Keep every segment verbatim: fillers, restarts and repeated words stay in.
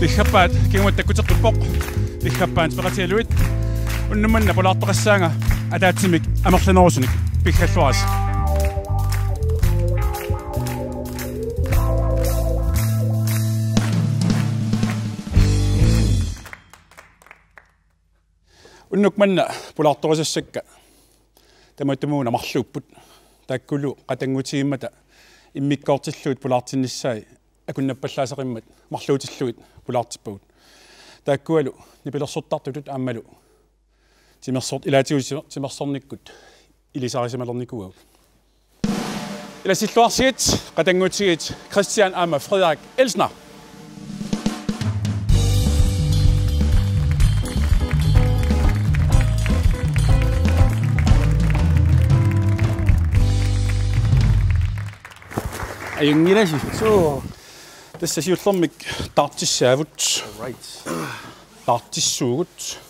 Piffappaat kingumut takkuteqqippoq. Piffappaat peqatigalugit. Unnuk manna pulaartoqassaanga ataatsimik amerlanerusunik. Piffaluarisi. Unnuk manna pulaartorisassakka tamatumuuna marluupput. Taakkulu qatanngutigimmata immikkoortillugit pulaartinnissaat akunnappallaasaqimmat marluutillugit pulaartippagut. Taakkualu nipilersortartutut aammalu timersort-, ilaatigut timer-, timersornikkut ilisarisimalernikuuagut. Ilassilluarsigit, qatanngutigiit Christian aamma Frederik Elsner. Ajunngilasi. Suu. Tassa siullermik dartissaavut. Right. Dartissuugut.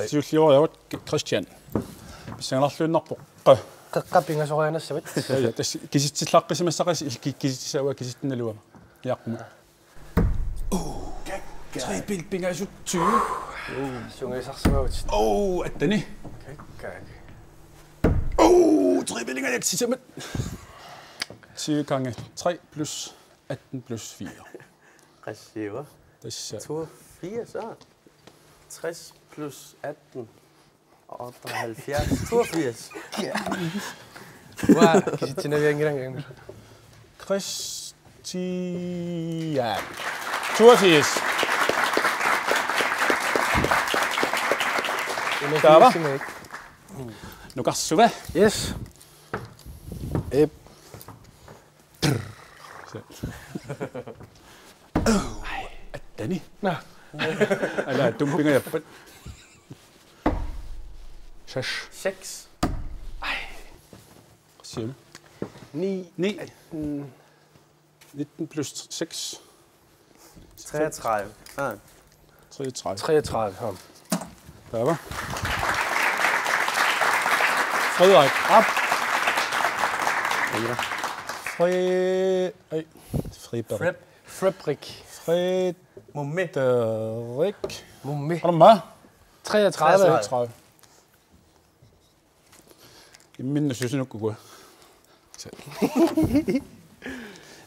Siullioriavat Christian. Pissanganarluinnarpoq. Qa. Qeqqa pingasorianassavat. Ja, ja, tassa kisitsillaqqisimassaqaasi il-, ki-, kisitsissaavaa kisitsinnaluama. Jaqquma. Triple pingasut tyve. Sungiusarsimavut. Oh, atteni. Kakkaak. Oh, triple ingajaksitsamat. Tyve gange tre plus atten plus fire. Qassiiva? Tassa. Toogfirs, ah. Tres plus atten. Otteoghalvfjerds. Toogfirs. Uanga kisitsinavianngilanga. Christian. Toogfirs. Taava. Nukarsuva. Yes. Ep. Atteni. Nå. Ala, dumpingajappat. Seks. Seks. Ej. Sium. Ni. Ni. Atten. Nitten plus seks. Treogtredive. Ah. Treogtredive. Treogtredive, ja. Taava. Frederik. Op. Fre-, ej, Friberg. Frep. Fredrik. Fred-, Mummi. Frederik. Mummi. Har du mig? Treogtredive. Treogtredive. Imminut susunukku.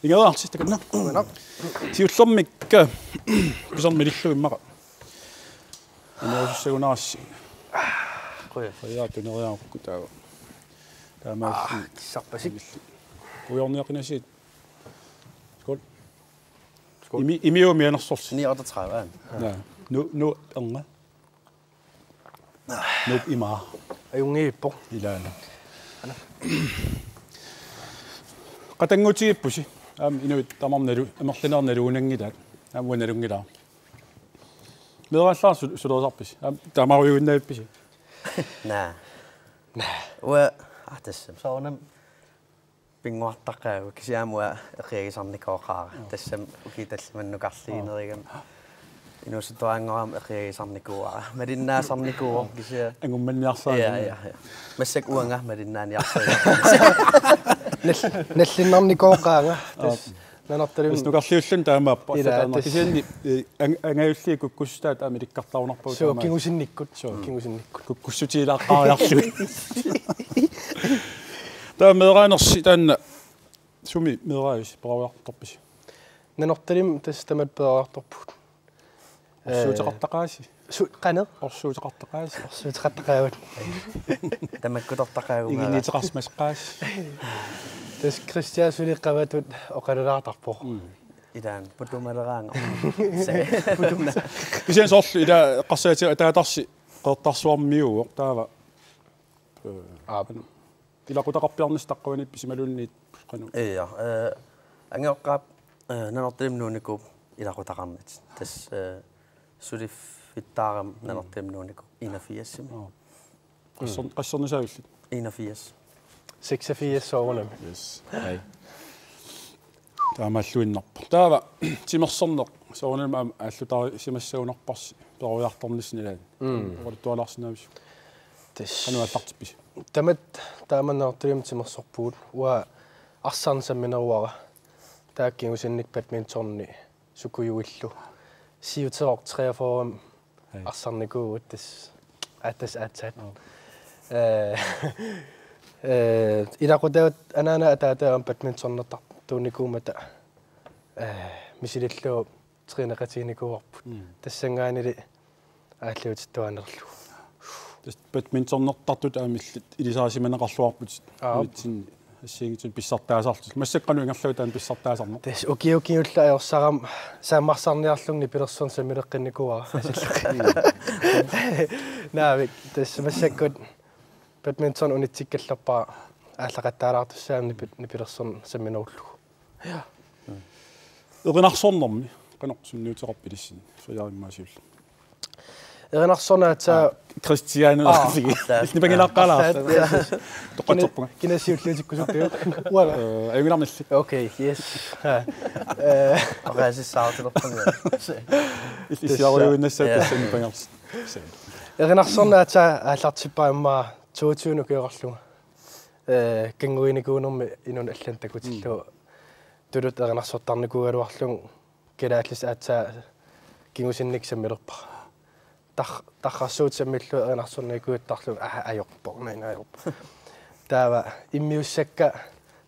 Ingerlaartittakkanna. Siullermik, eh, pisarmilillu immaqa. Inuusussagunarassi. Quja. Quja tuneriarukku taava. Taamaassi. Ah, tissarpasik. Puigorniaqinasiit. Skål. Skål. Imi-, imiu mianersorsi. Ni otteogtredive, ja. Ja. Nu, nu, ernga. Nuup imaa. Ajunngiippoq. Ilaana. Qatanngutigiippusi. Aamma inuit tamarmik nalu-, amerlanerit nalugunanngilaat. Aamma uanga nalunngilara. Meeraallaat su-, sulerisarpisi. Aamma taamaarujuinnavippisi. Naa. Naa. Uanga, ah, tassa. Soorunami pinnguartaqaagut kisianni aamma eqiagisarnikooqaara. Joo. Tassami ukiut tallimat nukarliinerigami. Inuusuttuaranngorama eqiagisarnikuuara. Malinnaasarnikuuvoq kisianni. Angummanniarsarisinnaavara. Ja, ja, ja. Massakkut uanga malinnaaniarsarisinnaavara. Nal-, nallinnarnikooqaanga. Tassa. Nanortalim-. Tassa nukarliulluni taamaappoq. Ilaa, allatut aamma. Tassa. Kisianni, eh, ang-, angajulliit kukkussutaat aamma ilikkartarunarpagut. Suu, taamaat. Kingusinnikkut. Suu, mm, kingusinnikkut. Kukkussutiilaaqqaariarlugit. Taava meeraanersi taanna sumi meeraajusi peroriartorpisi? Nanortalimmi tassa tamatta peroriartorpugut. Orsuuteqartaqaasi. Su-, qanoq? Orsuuteqartaqaasi. Orsuuteqartaqaagut. Tamakkutortaqaagut. Iginniuteqarsimasaqaasi. Tassa Christian suli qavatut oqalulaartarpoq. Mm. Ilaana, putumaleraanga. Putuma. Kisianni soorlu ila eqqarsaatigalugu ataatarsi Qeqertarsuarmiuuvoq taava. Eh, aap. Ilaqutaqarpiarnissaq taqqavaniippissimaluunniit qanoq? Ja, eh, angajoqqaap, eh, Nanortalimmi Nuunikuup ilaqutaqarnit. Tassa, eh, suliffittaarama, mm, Nanortalimmi Nuunikuup enogfirsimi. Aa. Qassor-, mm, qassornisaavillit? Enogfirs. Seksogfirs soorunami. Yes. Hej. Taamaalluinnarpoq. Taava timersorneq soorunami aamma aallutaarisimassagunarparsi peroriartornissaq ilaanni. Mm. Oqaluttualaarsinnaaviuk? Tassa. Qanoq aallartippisi? Tamatta taama Nanortalimmi timersorpugut. Uanga arsarneq sammineruara. Taakku kingusinnik badmintoni sukujuillu. Siuteroq treogfyrre Hej. Arsarnikuuvugut tassa aatsaat aatsaat. Joo. Eh, eh, ilaqutaat anaana ataata badmintonertartuunikuummata, eh, misilillugu træneqatiginikuuarput. Mm. Tassanngaanniili aalliutittuaanerlugu. Tassa badmintonertartut aamma illit ilisarisimaneqarluarput. Aap. Unitsinni assigiinngitsunik pissartaasarlutit. Massakkut qanoq ingerlavoq taanna pissartaasarneq? Tassa ukiut kingulliit ajorsarama saammarsarniarlunga nipilersorneq sammileqqinnikuuara. Naamik, tassa massakkut badminton unitsikkallarpara aallaqattaalaartussaammat nipi-, nipilersorneq samminerullugu. Ja. Erinarsornermi, qanoq sunniuteqarpit ilissinni, Frederik immaqa siulleq. Erinarsorneq aatsaat. Aa, Christian. Aa, Figi. Aatsaat. Nipangilaqqaalaarta. Aatsaat, yes, yes. Toqqatserpunga. Kina-, kina siulliutikkusuppiuk? Uanga. Eh, ajunngilaq illit. Okay, yes. Ha. Eh. Oqaasissaarutilerpunga. Issiarujuinnassaat. Ja. Tassani nipangerlutit. Erinarsorneq aatsaat aallartippara immaqa toogtyve ukioqarlunga. Eh, kannguinikuunermi inunnut allanut takutillugu. Mm. Tuluttut erinarsortarnikuugaluarlunga kalaallisut aatsaat kingusinneq sammilerpara. Tar-, tarrarsuutit sammillugu erinarsorniaruttarlugit, aha, ajorpoq, naina ajorpoq. Taava immiussakka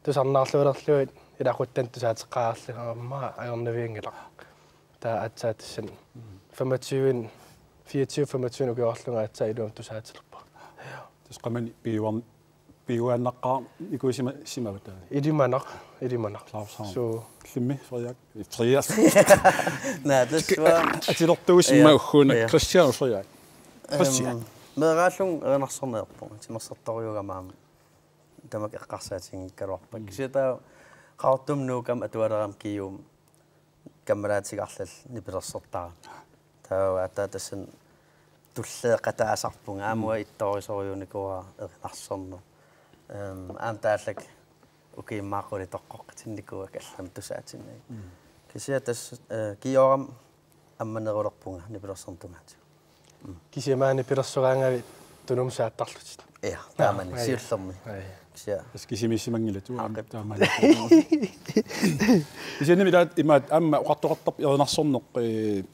tusarnaarluarlugit ilaquttanut tusaateqqaarlugit aamma ajornavianngilaq. Taava aatsaat tassani femogtyve, fireogtyve femogtyve ukioqarlunga aatsaat iluamik tusaatilerpara. Tassa qamani piuarn-, piuaannaqqaarnikuusimasimavit taava. Ilimanaq, ilimanaq. Claushavn. Suu. Illimmi, Frederik? Frederik. Naa, tassa. Atilertuusimma. Ja, ugguuna. Ja. Christian, Frederik. Christian. Ehm, meeraallunga erinarsorneq ajorpunga. Timersortorujuugama aamma tamakku eqqarsaatiginngikkaluarpakka. Mm. Kisianni taava Qaqortumi nuukkama atualerama Kiuup kammalaatiga arlallit nipilersortarama. Taava aatsaat tassani tulleeqataasarpunga, aamma. Mm. Uanga ittoorisorujussuunikuuara erinarsorneq. Ehm, aamma taallaga ukiut immaqa qulit toqqoqqatinnikuuakka allamik tusaatinnagit. Mm. Kisianni tassa, eh, Kiuup ammanerulerpunga nipilersorneq tungaatigut. Mm. Kisianni maani nipilersoraangavit Tunumi saattarlutit. Ja, taamani. Aa, ai. Siullermik. Ai. Kisianni. Tassa kisimiissimanngilatit. Aaqqipput. Taamani. Kisianni ilaat imaattoq aamma oqartoqartarpoq erinarsorneq, eh,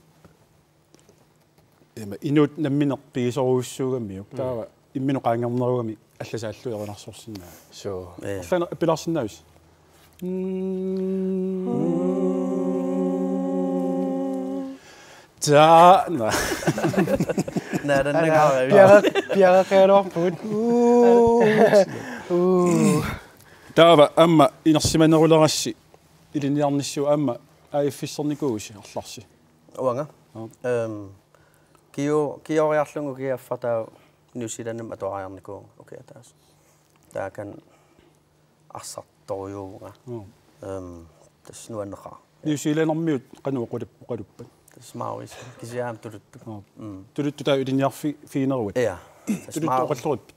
ima inuup nammineq pigisorujussuugamiuk. Mm. Taava imminut qaangernerugami allasaallu erinarsorsinnaavat. Suu. Ja. Arlaannik appilaarsinnaavisi? Mm. Taanna. Naa, den er. Piara-, piareeqqajaluarpugut. Uu. Uu. Taava aamma inersimanerulerassi ilinniarnissaq aamma A F-issernikuuvusi arlarsi? Uanga. Aa. Ehm, Kiu-, Kiuuriarlunga ukiup affaa taava New Zealandimi atuariarnikuuvunga ukiup ataaseq. Taakani arsartorujuuvunga. Joo. Ehm, tassa nuanneqaaq. New Zealandermiut qanoq oqalup-, oqaluppat? Tassa maarujussuaq. Kisianni aamma tuluttut. Joo. Mm. Tuluttut taava ilinniarfigineruit? Ja. Tassa tuluttut maarujussuaq. Oqallerutpit?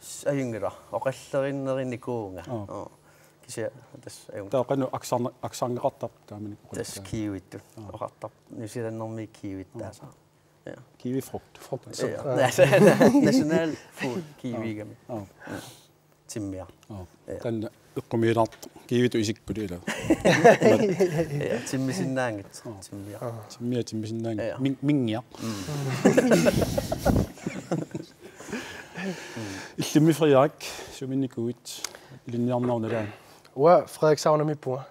S-, ajunngilaq. Oqallerinnerinikuuvunga. Joo. Joo. Kisianni tassa ajunngilaq. Taava qanoq aksarne-, aksarneqartarpit taamani oqaluttaa? Tassa kiwittut. Joo. Oqartarput. New Zealandermiut kiwit. Joo. Taasa. Ja. Kiwifrugt. Frugt. Ja. Aa. National food kiwigami. Aa. Ja. Timmiaq. Aa. Ja. Taanna eqqumiilaartoq. Kiwitut isikkut ilaa. Ja, timmisinnaanngitsoq. Aa. Timmiaq. Aa. Timmiaq timmisinnaanngitsoq. Ja. Min-, minngiaq. Mm. Illimmi Frederik, sumiinnikuuit ilinniarnerup nalaani? Uanga Frederikshavnimiippunga.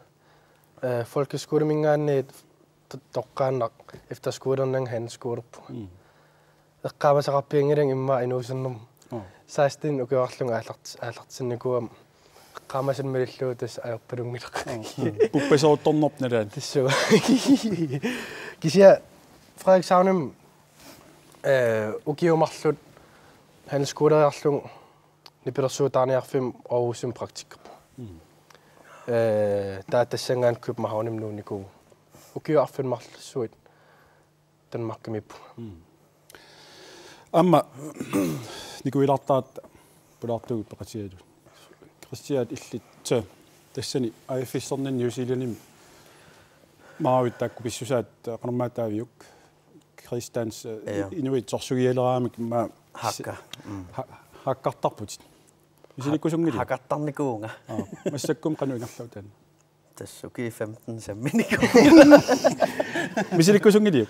Eh, folkeskoleminngaanniit to-, toqqaannaq efterskolernanga handelsskolerpunga. Mm. Eqqaamasaqarpianngilanga immaqa inuusunnermut. Joo. Seksten ukioqarlunga aallart-, aallartinnikuugama eqqaamasanik malillugu tassa ajorpalunngilara. Joo. Mm. Puppasoortornerp nalaani. Tassa. Kisianni Frederikshavnimi, eh, ukiut marluk handelsskoleriarlunga nipilersuutaarniarfimmi Aarhusimi praktikkerpunga. Mm. Eh, taava tassanngaanniit Københavnimi nuunnikuuvunga. Ukiut arfineq-marlussuit Danmarkimiippunga. Mm. Aamma nikuilaartaratta pulaartugut peqatigalugit. Christian, illit tassani A F-isserninni New Zealandimi maavit taakku pissusaat qanormaa taaviuk? Christians, eh, ja, inuit sorsugialeraamik ma-, hakka. Mm. Ha-, hakkartarputit. Misilikkusunngilaq? Hakkartarnikuuvunga. Aa, massakkut qanoq ingerlavoq taanna? Tassa ukiut femten samminikuuara. Misilikkusunngiliuk?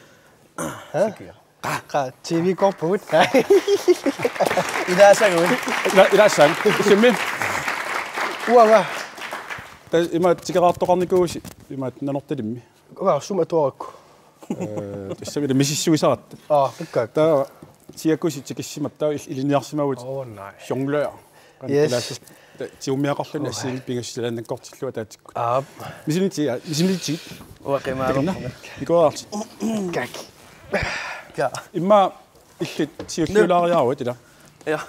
Qa, T V-korpugut. Ilaasagut. Ila-, ilaassaaq. Isimmi? Uanga. Tassa ima tikeraartoqarnikuusi ima Nanortalimmi. Uanga sumut atuarakku. Eh, tassami misissuisaratta. Aa, pikkaak. Taava siakkusi tikissimappat taava il-, ilinniarsimavutit. Oh, nej. Jonglør. Yes. Qanittuulaassus ta-, tigummiaqarluni. Oh, assigiinngitsut pingasut ilaannakkortillugit ataatikkut. Aap. Misilitsiga, misilitsiga. Uanga qimaalerpunga. Nikuararti. Kak. Ka. Immaqa illit siulliulaariaruit ila. Ja.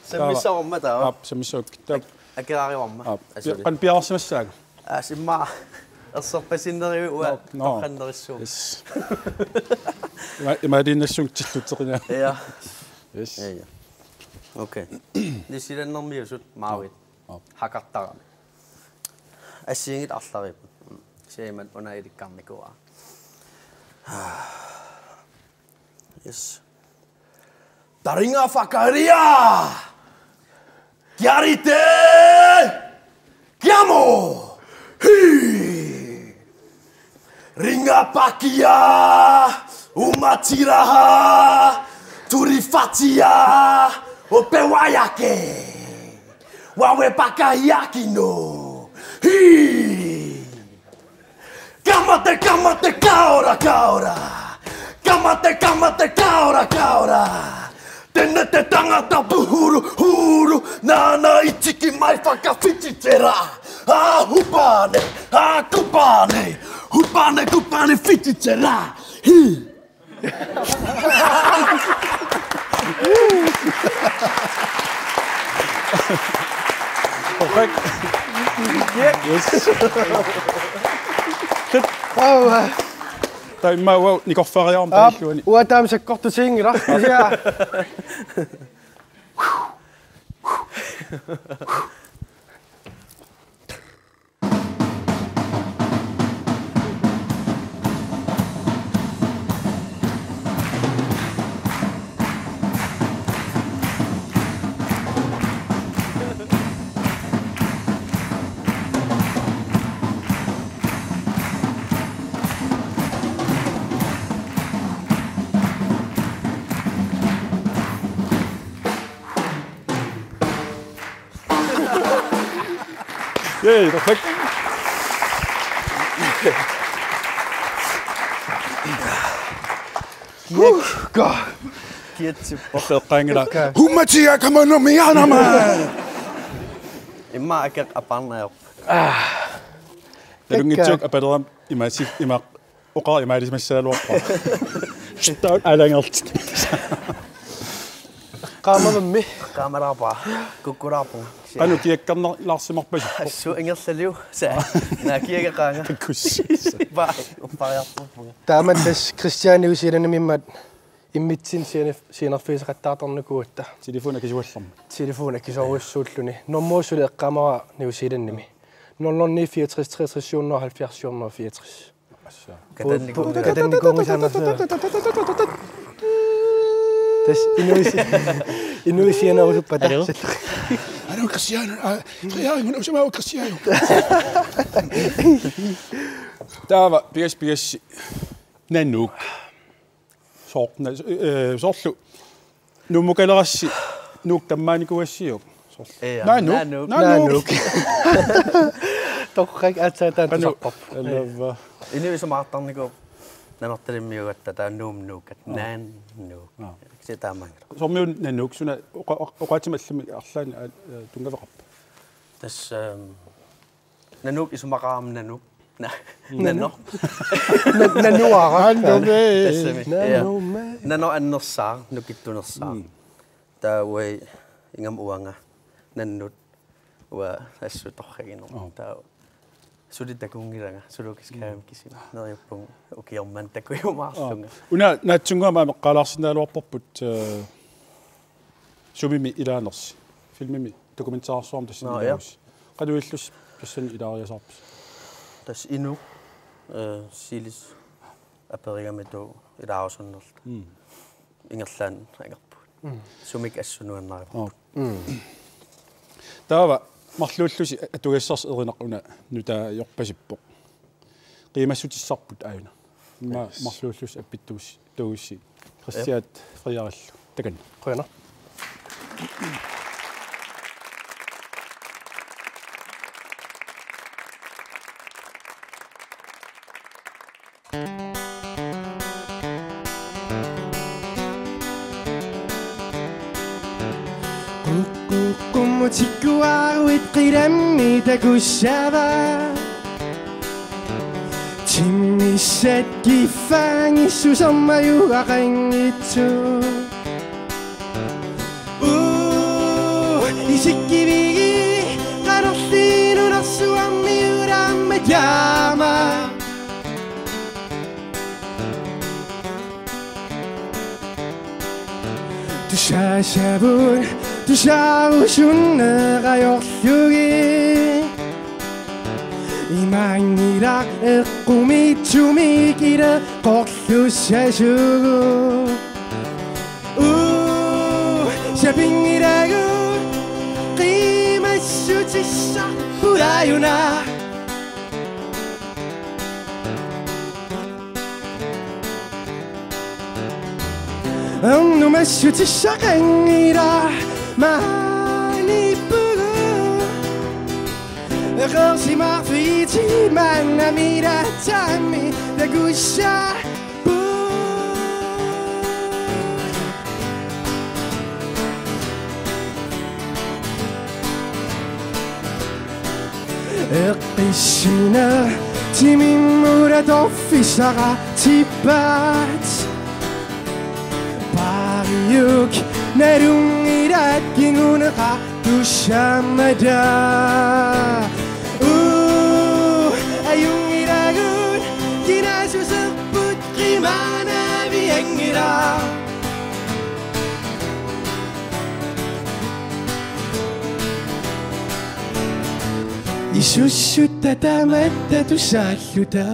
Sammissavarma taava. Aap, sammissavarput. Taava. Akeraarivarma. Aap. Asuli. Qanoq piareersimassaagut? Aa, immaqa erserpassinneruit uanga. No, no. Torrannerissuu. Yes. Ima-, imaaliinnassuunga tilluteqinaa. Ja. Yes. Ja, ja. Okay. Nissilannermiusut maavit. Aap. Hakartarami. Assigiinngitsut arlariipput. Siamat una ilikkarnikuuara. Yes. Taringa Fakaria! Kiarite! Kiamo! Hi! Ringa Pakia! Umatiraha! Turifatia! Opewayake! Wawe Pakahiakino! Hi! Kamate, kamate, kaora, kaora. Kamate, kamate, kaora, kaora. Tenete tangata puhuru, huru. Nana ichiki mai faka fititera. Ah, hupane, ah, kupane. Hupane, kupane, fititera. Hi. Perfekt. Yes. Aava. Taava immaqa uanga nikorfariarama. Aap, taava illuani. Uanga taama sakkortusiinngilaq. Ja. Yay, perfekt. Kiak. Kiatsippoq. Eqqaanngilaq. Kiak. Hummatia kamano mianama. Immaqa akeq aparneq ajorpoq. Nalunngitsuukkut apalerama ima si-, ima oqarama imaalisimassagaluarpara. Shit, alangertit. Qaamavammi. Qaamalaarpara. Kukkulaarpunga. Qanoq kiakkarnar-, laarsimarpasippoq. Assut ingerlaliu. Sa. Naa kiagaqaanga. Takkussi. Bye. Uppariartorpunga. Taamaattoq Christian New Zealandimimmat immitsinnut sianer-, sianerfigisaqattaartarnikuugatta. Telefoni akisuallermat. Telefoni akisoorujussuulluni. Normu suli eqqaamavara New Zealandimi. Nul nul ni fireogtres treogtres syv hundrede og halvfjerds syv hundrede og fireogtres. Assa. Katanniku-, katannikuunngisaannarsiuk. Tassa inuit si-, inuit sianerusuppata. Aluu? Aluu, Christian, aa, Christian, usumaa Christian. Taava, pigas, pigas, Nanook. Soorna, eh, soorlu. Nuummukalerassi, Nuuk tammaanikuugassiuk. Soorlu. Ja, Nanook. Nanook. Nanook. Nanook. Torrak aatsaat taanna tusarparput. Alava. Inuit isumaqartarnikuupput Nanortalimmiugatta taava Nuummukaat. Aa. Nanook. Aa. Kisianni taamaanngilaq. Soormiuna Nanook suna oqa-, oqa-, oqaatsigut allamik arlaannik, aa, tunngaveqarpa? Tassa, ehm, Nanook isumaqarami Nanook. Na-, mm. Nano. Na-, Nanuara. Nanook. Tassami. Ja. Nanook. Nanoq annersaaq, nukittunersaaq. Mm. Taava uanga ingammik uanga Nanook uanga assut torragineq. Oh. Taava suli takunngilanga, zoologisk have kisimi. Neriuppunga ukioq manna takujumaarlunga. Oh. Una naatsunnguamik aamma eqqaalaarsinnaagaluarparput, eh, sumimi ilaanersi. Filmimi dokumentarsuarmi tassani. Nå, ja. Ilaanersi. Qanoq ilillusi tassani ilaariasaarpisi? Tassa Inuk, eh, silis aperigamituut ilaarusunnerluta. Mm. Ingerlaannaq angerpugut. Mm. Sumik assut nuannarivarput. Nå. Mm. Taava Marluullusi atugassarsi erinaq una nutaajorpasippoq. Qiimassutissarput aajuna. Immaqa marluullusi appittuusi tuusi. Kristian Frederikillu. Takanna. Qujanaq. Quqqummu tikkuaruit qilammi takussava. Timmissat kiffaanngissusermajugaqanngitsu. Uu, isikkivigit qanorli nunarsuarmi ulaammat taama. Tusaassavut, tusaarusunneq ajorlugit. Imaanngilaq eqqumiitsumik ileqqorlussasugut. Uu, sapinngilagut qiimassutissarput aajuna. Ernumassutissaqanngilaq maaniippugut. Eqeersimaarfigitit maannamiilaatsaammi takussa. Eqqissineq timimmut atorfissaqartippaat. Paariuk nalunngilaat kinguneqar- tussaamata. Uu, ajunngilagut kinaassuserput qimaanavianngilaq. Isussutta tamatta tusaalluta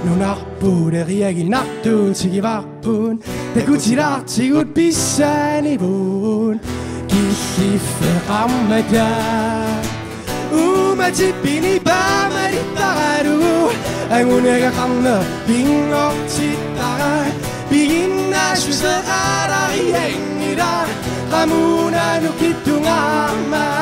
nunarput eriaginnartuutigivarput. Takutilaartigut pissanivut killiffeqarmata. Uumatippini paamalittaralugu anguniagaqarneq pinngortittara. Piginnaassuseqararianngilaq qamuuna nukittungaarmat.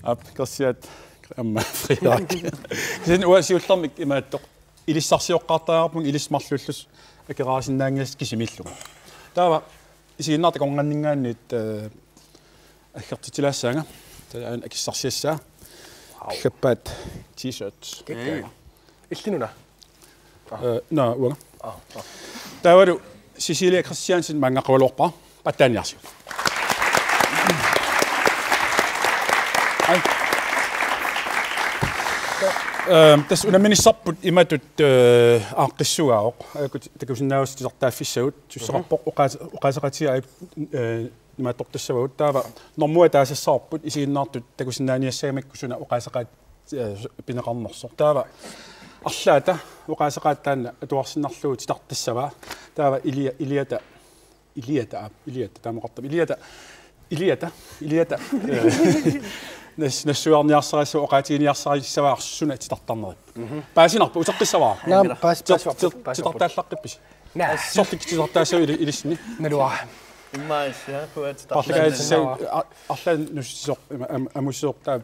Aap, Kristian aamma Frederik. Kisianni uanga siullermik imaattoq ilissarsioqqaartariaqarpunga ilissi marluullusi akeraasinnaanngilassi kisimiillunga. Taava isiginnaartut akornanninngaanniit, eh, aggertitsilaassaanga. Taava aana akissarsiassaa. Wow. Kigappaat t-shirt. Kikka. Illinuna. Eh, naa, uanga. Aa, aa. Taavalu Cecilia Christiansen maanngaqqagaluarpara. Pattaaniarsiuk. Ai. Ehm, tassa unamminissarput imatut, eh, aaqqissugaavoq. Aajuku takusinnaavasi titartaaffissagut. Susseqarpoq oqaas-, oqaaseqatigiit aajuku, eh, imaattortassavagut. Taava normu taasassavarput isiginnaartut takusinnaaniassagamikku suna oqaaseqaat, eh, pineqarnersoq. Taava arlaata oqaaseqaat taanna atuarsinnarlugu titartassavaa. Taava ilia-, iliata, iliata, aap, iliata, taamaqartam. Iliata, iliata, iliata. Eh, nas-, nassuiarniarsarissavaa, oqaatiginiarsarissavaa suna titartarneripput. Mhm. Paasinarpa, uteqqissavara? Naam, paas-, paas-, paas-, paas-, titartaallaqqippisi? Naa. Sorlik titartaassavit ili-, ilissinni? Naluara. Immaqa, ja, kuat. Paarlakaatissaat, a-, arlaannik nuussisoq, ima-, am-, amusisoq taava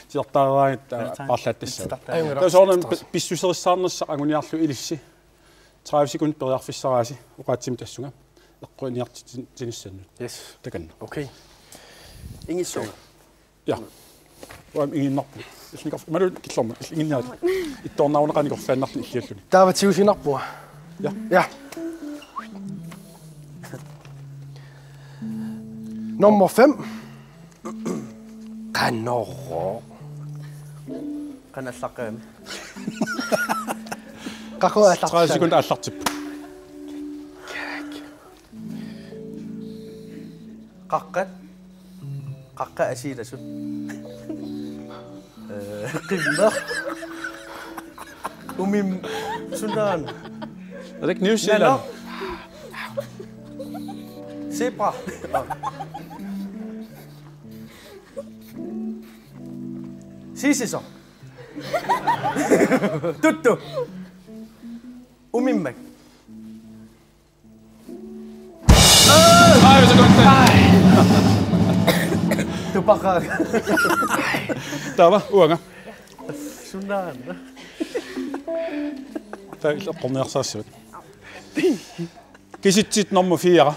titartaaraangatta. Ja, taava paarlaattassavat. Titartaaraangatta. Ajunngilaq. Taava soorunami pi-, pissuserissaarnissaq anguniarlugu ilissi tredive sekund periarfissaraasi oqaatsimik tassunga eqquiniartitsinissaannut. Yes. Takanna. Okay. Ingissuunga. Ja. Uanga inginnarpunga. Illit nikorf-, imaluunniit killormut. Illit inginniarit. Ittoornarunaqaaq nikorfaannarluni illiulluni. Taava tigusinnarpunga. Ja. Ja. Nummer fem. Qanorooq. Qanoq allaqqavimmi? Qaqugu aallartissaaneq? Tredive sekund aallartippoq. Qaqqat. Qaqqat asiilasut. Eh, qimmeq. Umim-, sunaana. Er det ikke New Zealand? Nana. Zebra. Siisisoq. Tuttu. Umimmak. Ej, så godt. Tupaqaaq. Taava, uanga. Sunaana. Taava illit eqqorniarsarissavit. Kisitsit nummer fire.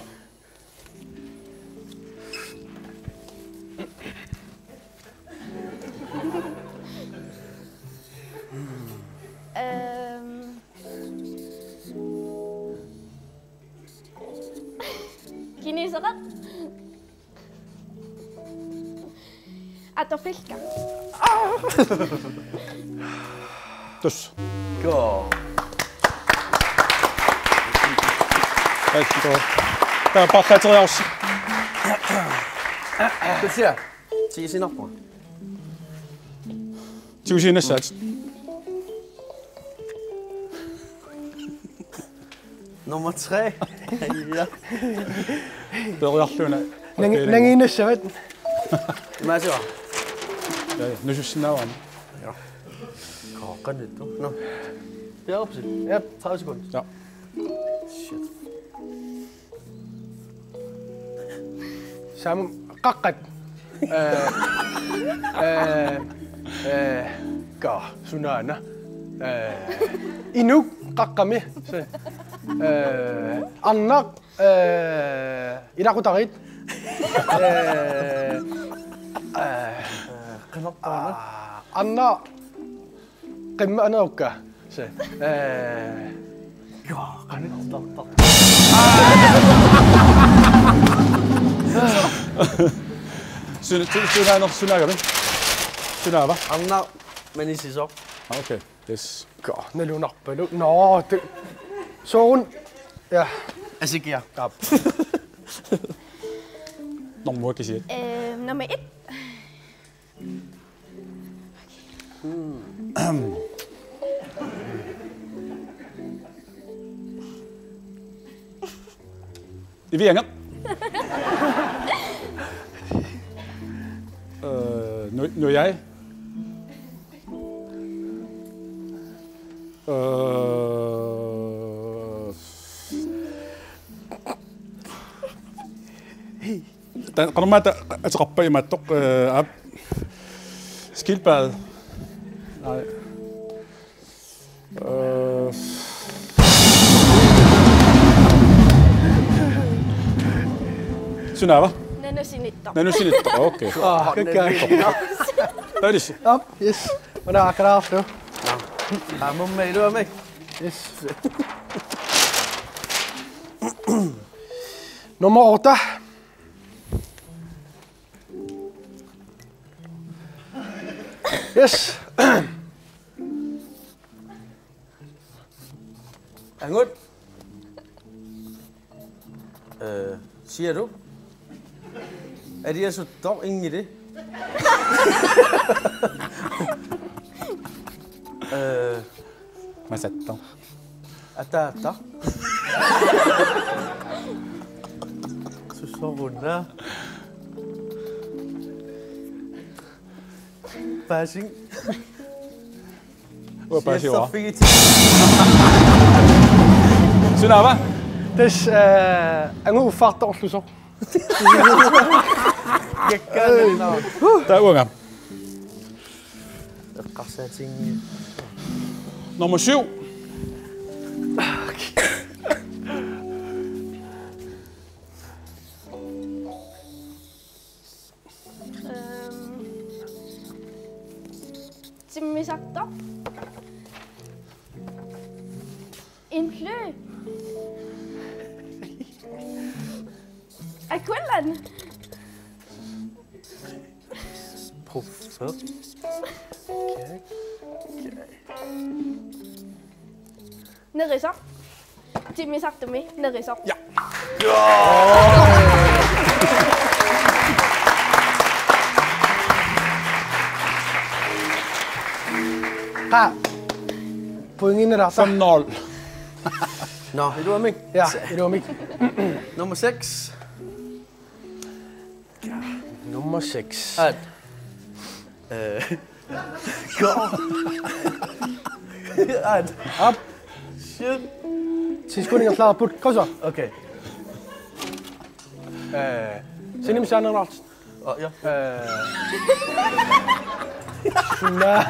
Øhm. Kineserit. Atorfillit. Tassa. Go. Ej, go. Taava paarlaateriarussi. Tassa. Tigusinnarpunga. Tigusiinnassaatit. Nummer tre. Ja. Periarluuna. Nangi-, okay, nangiinnassavat. Imaasiva? Ja, ja. Nusussinnaavara. Ja. Koqqanittu. Nå. Periarpisi? Ja, tredive sekunder. Ja. Shit. Sam-, qaqqat. Eh, eh, eh, ka, sunaana. Eh, inuk qaqqami. Se-, eh, arnaq, eh, ilaqutariit. Eh, eh, qanoq taanna? Ah, arnaq. Qimmeq aneerukka. Se. Eh. Joo, qanoq. Suna-, su-, sunaana-, sunaagami? Sunaava? Arnaq manisisoq. Ah, okay. Yes. Ka, nalunarpalu. Nå, det. Soorunami. Ja. Asikia. Aap. Nummer kisiat. Øh, nummer et. Iviangeq. Øh, nu, nu jeg. Øh, Taanna qanormaana ateqarpa imaattoq, eh, aap. Skildpadde. Nej. Eh. Sunaava? Nanusinittoq. Nanusinittoq, okay. Ah, kakkaak. Tanis. Aap, yes. Una akaraarlu. Aamma iluamik. Yes. Nummer otte. Yes. Angut. Øh, siger du? Aliasuttoq inngili. Eh, Masattoq. Ataataq. Susoq una? Paasing. Uanga paasiuara. Siassorfigitik. Sunaava? Tassa, eh, angut uffartoq orlusoq. Gekkaanna. Taava uanga. Eqqarsaatiginngilara. Nummer syv. Øhm, timmisartoq. En fly. Aqualand. Prøv. Okay. Okay. Nerisoq. Timmisartumi nerisoq. Ja. Qaa. Pointinik. Fem nul. Nå, iluamik. Ja, iluamik. Nummer seks. Nummer seks. At. Øh. Go. At. Op. Shit. Ti sekunder klar, put. Kom så. Okay. Øh. Sinem Sandra. Åh, ja. Øh. Nej.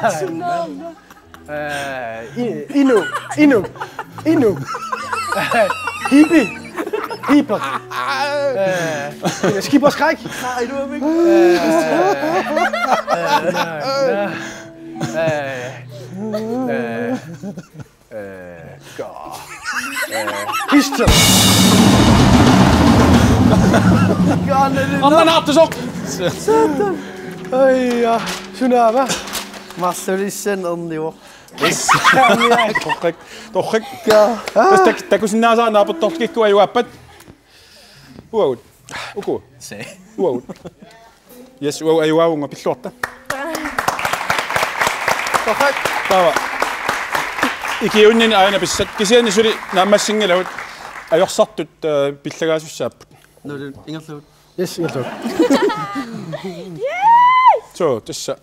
Øh, i-, Inu. Inu. Inu. Hibi. Hibi. Øh, Skipper Skræk. Nej, du er væk. Øh, øh, nej, nej. Øh, øh, øh, god. Øh, Pistol. God, det er det. Anna naattusoq. Satan. Ai, ja. Sunaava? Marlulissen on the walk. Yes. Torrak. Torrak. Ja. Tassa tak-, takusinnaasaat naapertorlutit kikkut ajugaappat. Uagut. Uku. Se. Uagut. Yes, uagut ajugaavunga, pilluarta. Torrak. Taava. Ikiuinnini aana pissat. Kisianni suli naammassinngilagut. Ajorsartut, øh, pillagaasussaapput. Nå, det er ingerlagut. Yes, ingerlagut. So, tassa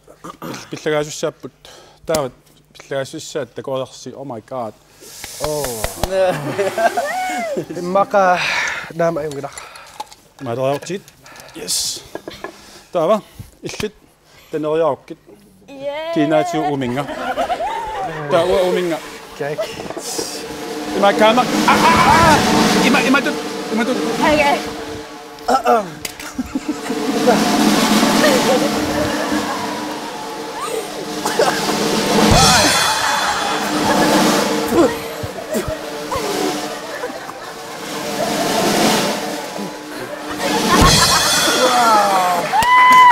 pillagaasussaapput. Taava pillagaasussaat takoreersi. Oh my god. Oh. Immaqa naamik ajunngilaq. Maaleriartigit. Yes. Taava illit taneriarukkit. Yay. Kiinaatsigut uuminnga. Taava uuminnga. Kak. Ima kaama. Ah, ah, ah, ah. Ima, imatut, imatut. Okay.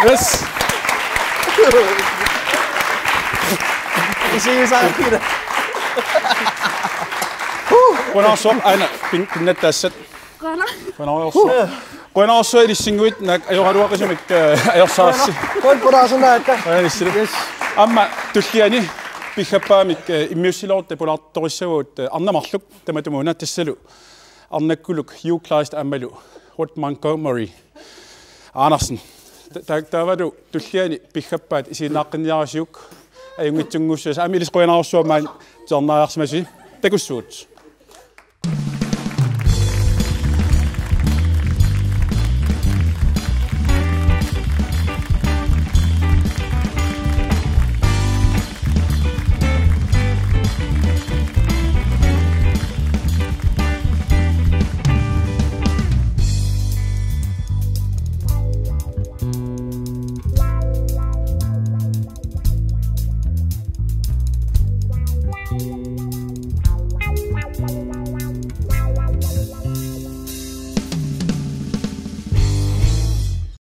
Yes. Isigisaakkira. Qujanarsuaq aana pin-, pinnattaassat. Qujanaq. Qujanarsuaq. Qujanarsuaq ilissinnguit, naak ajoraluaqisumik, øh, ajorsarassi. Qujan-, qujanarsuaq aana. Qujanarsuaq. Yes. Aamma tulliani piffissaqarfimmik, øh, immiussilerutta pulaartorissavagut, øh, arnat marluk tamatumuuna tassalu. Arnakkuluk Hugh Kleist aammalu Ruth Montgomery Andersen. Ta-, ta-, taavalu tulliani piffissaqarfimmik isiginnaaqqinniarisiuk ajunngitsunnguussasut, aamma ilissi qujanarsuaq maani tusarnaariarsimassi. Takussuugut.